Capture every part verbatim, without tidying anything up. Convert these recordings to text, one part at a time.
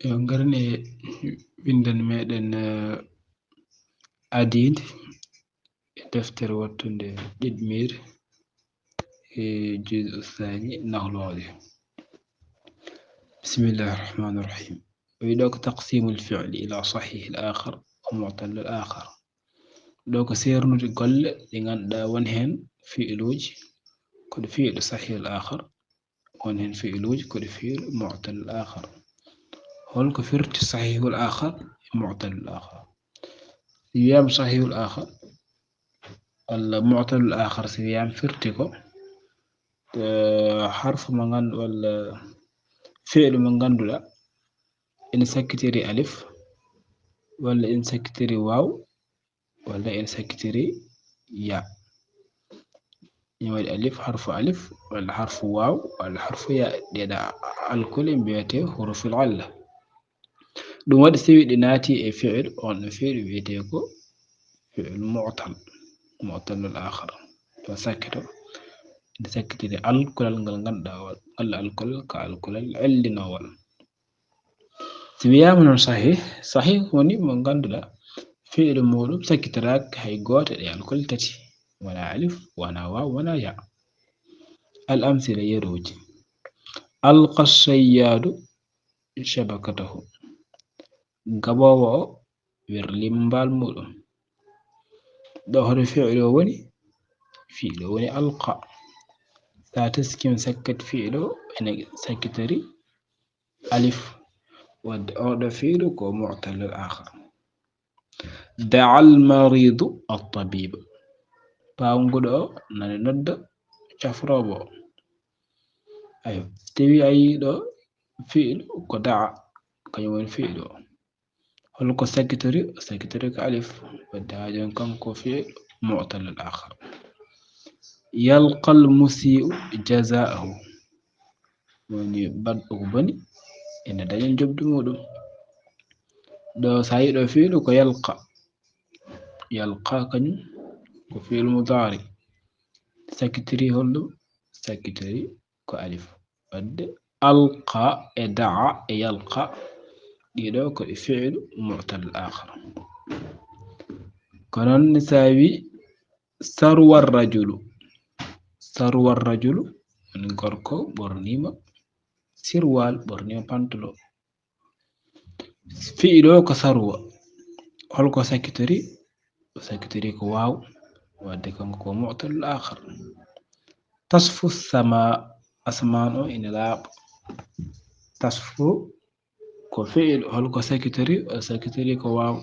Yo ngarne winndande meɗen, eh, adiinde e deftere wattunde ɗiɗmir e juz saani nahlooje. Bismillahi rahmaani rahim. O wiɗo ko taqsimul fi'li ila sahihil akhar wa mu'tallil akhar. Ɗo ko seernude golle ɗe ngannduɗaa won heen fi'iluuji, ko ɗe fi'lu sahihil akhar, won heen fi'iluuji, ko ɗe fi'lu mu'tallil akhar. Holko firti sahihul akhar e mu'tallil akhar? Si wiyaama sahihul akhar walla mu'tallil akhar, si wiyaama firti ko, eh, harfu mo nganndu-, walla fi'lu mo ngannduɗaa ene sakkitiri alif, walla ene sakkitiri waaw, walla ene sakkitiri ya. Ene waɗi alif, harfu alif, walla harfu waaw, walla harfu ya. Ɗeeɗa alkule mbiyetee huruful illa. Ɗum waɗi, si ɗi naati e fi'il, on ɗon fi'il wiyetee ko fi'il mu'tal, mu'tallul akhar. Ɗo sakkito, ene sakkitiri alkulal ngal ngannduɗaa wal, walla alkulal ka alkulal illinoowal. Si wiyaama noon sahih, sahih woni mo ngannduɗaa fi'lu muuɗum sakkitoraaka hay gooto e ɗe alkule tati, wonaa alif, wonaa waaw, wonaa ya. Al amsila, yerooji. Alqa sayyaadu shabakatahu. Gaboowo o wirliima mbaal muuɗum. Ɗo hoto fi'lu o woni? Fi'lu o woni alqa. Sa taskii sakkit fi'lu o, ene sakkitori alif. Wadde oɗo fi'lu ko mu'tallul akhar. Da'a al maridu at tabiba. Pawnguɗo o nani nodda cafroowo o. Ayo, si tawi a yii ɗo fi'lu ko da'a, kañum woni fi'lu o. Holko sakkitori? O sakkitori ko alif. Wadde haa jooni kanko fi'lu mu'tallul akhar. Yalqal musii'u jazaa'ahu. Woni baɗɗo ko boni, ene daña njoɓdi muuɗum. Ɗo sa yii ɗo fi'lu ko yalqa. Yalqa kañum ko fi'lu mudaari. Sakkitori holɗum? Sakkitori ko alif. Wadde alqa e da'a e yalqa, ɗiɗo ko ɗe fi'lu mu'tallul akhar. Ko noon ni sa wi sarwa rajulu. Sarwa rajulu, woni gorko ɓorniima sirwaal, ɓorniima pantalon. Fi'lu o ko sarwa. Holko sakkitori? O sakkitori ko waaw. Wadde kanko ko mu'tallul akhar. Tasfu sama, asamaan o ina laaɓa. Tasfu ko fi'lu, holko sakkitori? O sakkitori ko waaw.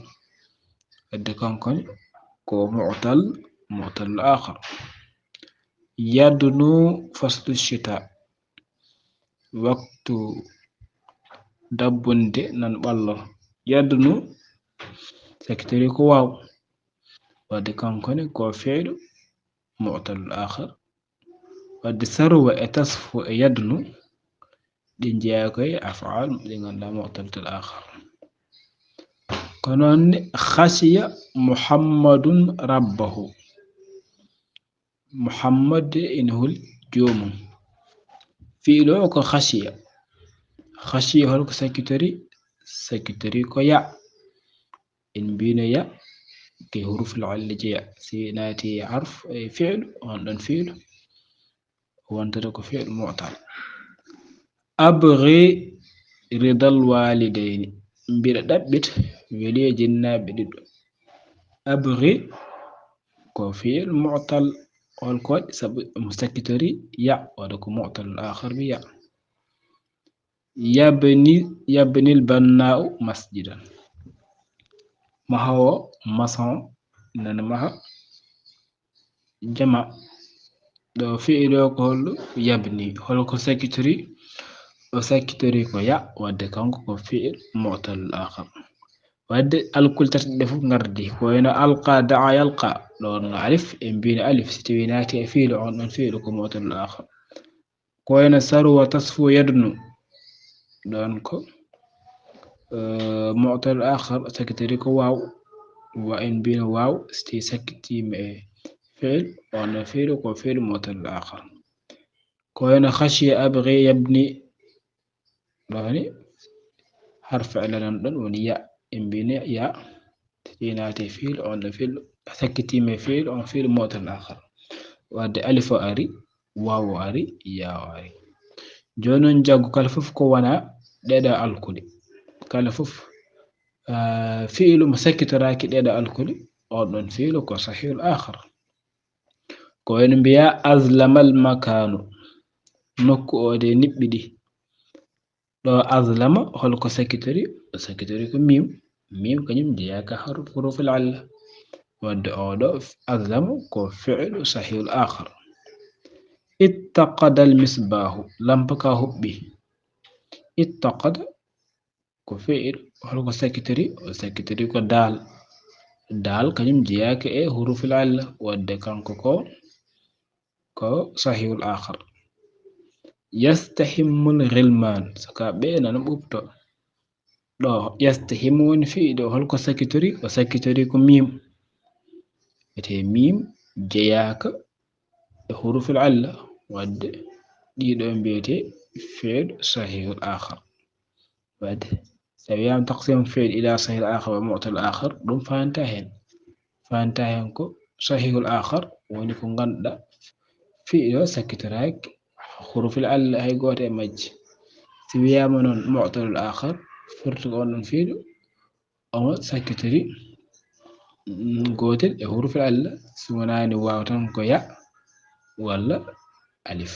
Wadde kanko ni ko mu'tal, mu'tallul akhar. Yadnu faslu shita. Waktu dabbunde nan ɓallo. Yadnu sakkitori ko waaw. Wadde kanko ni ko fi'lu mu'tallul akhar. Wadde sarwa e tasfu e yadnu, ɗi njeyaa ko e af'al ɗi ngannduɗaa mu'tallul akhar. Ko noon ne, khashiya Muhammadun rabbahu. Muhammad ina huli joomum. Fi'lu o ko khashiya. Khashiya holko sakkitori? Sakkitori ko ya. En mbino ya ke huruful illa jeya. Si naati harf, e fi'lu, on ɗon fi'lu, wontata ko fi'lu mu'tal. Abghi ridal walidayni. Mbiɗa ɗaɓɓita weliyo jinnaaɓe ɗiɗo. Abghi ko fi'lu mu'tal, holko waɗi? Sabu mo sakkitori ya, waɗa ko mu'tal akhar bi ya. Yabni, yabnil banna'u masjidan. Mahoowo, maçon, nana maha jama. Ɗo fi'lu o ko holɗo? Yabni. Holko sakkitori? O sakkitori ko ya, wadde kanko ko fi'il mu'tal akhar. Wadde alkul tati ɗe fof ngardi. Ko wayno alqa, da'a, yalqa. Ɗon no alif, en mbino alif, si tawi naati e fi'lu, on ɗon fi'lu ko mu'tal akhar. Ko wayno sarwa, tasfu, yadnu. Ɗon ko, eh, mu'tal akhar, sakkitori ko waaw. Wa en mbino waaw, si tawi sakkitiima e fi'il, on ɗon fi'lu ko fi'il mu'tal akhar. Ko wayno khashiya, abghi, yabni. Ɗo ni, Harfu illa nan ɗon woni ya, en mbiyani ya, tati naati fi'lu, on ɗo fi'lu, sakkitiima fi'lu, on fi'lu mu'tal akhar. Wadde alif o ari, waaw o ari, ya o ari. Jooni non jaggu kala fof ko wona ɗeɗo alkuli. Kala fof, ah, fi'lu mo sakkitoraaki ɗeɗo alkuli, on ɗon fi'lu ko sahihul akhar. Ko wayno mbiya azlamal makanu. Nokku o de niɓɓiɗi. Ɗo azlama, hol ko sakkitori? O sakkitori ko mim. Mim kañum jeyaaka har-, huruful illa. Wadde o ɗo azlama ko fi'lu sahihul akhar. Ittaqada al misbahu, lampa ka huɓɓi. Ittaqada ko fi'lu, hol ko sakkitori? O sakkitori ko dal. Dal kañum jeyaaka e huruful illa, wadde kanko ko, ko sahihul akhar. Yastahimmul ghilman, saka ɓe nana ɓuuɓto. Ɗo yastahimmu woni fi'lu, hol ko sakkitori? O sakkitori ko mim. Ete mim jeyaaka e huruful illa, wadde ɗiɗo mbiyete fi'lu sahihul akhar. Wadde, so wiyaama taqsim fi'l ila sahihil akhar wa mu'tal akhar, ɗum faanta heen. Faanta heen ko sahihul akhar woni ko ngannduɗaa fi'lu o sakkitoraaki huruful illa hay gooto e majji. Si wiyaama noon mu'talul akhar, firti ko on ɗon fi'lu, omo sakkitori, mm, gootel e huruful illa, si wonaani waaw tan ko ya walla alif.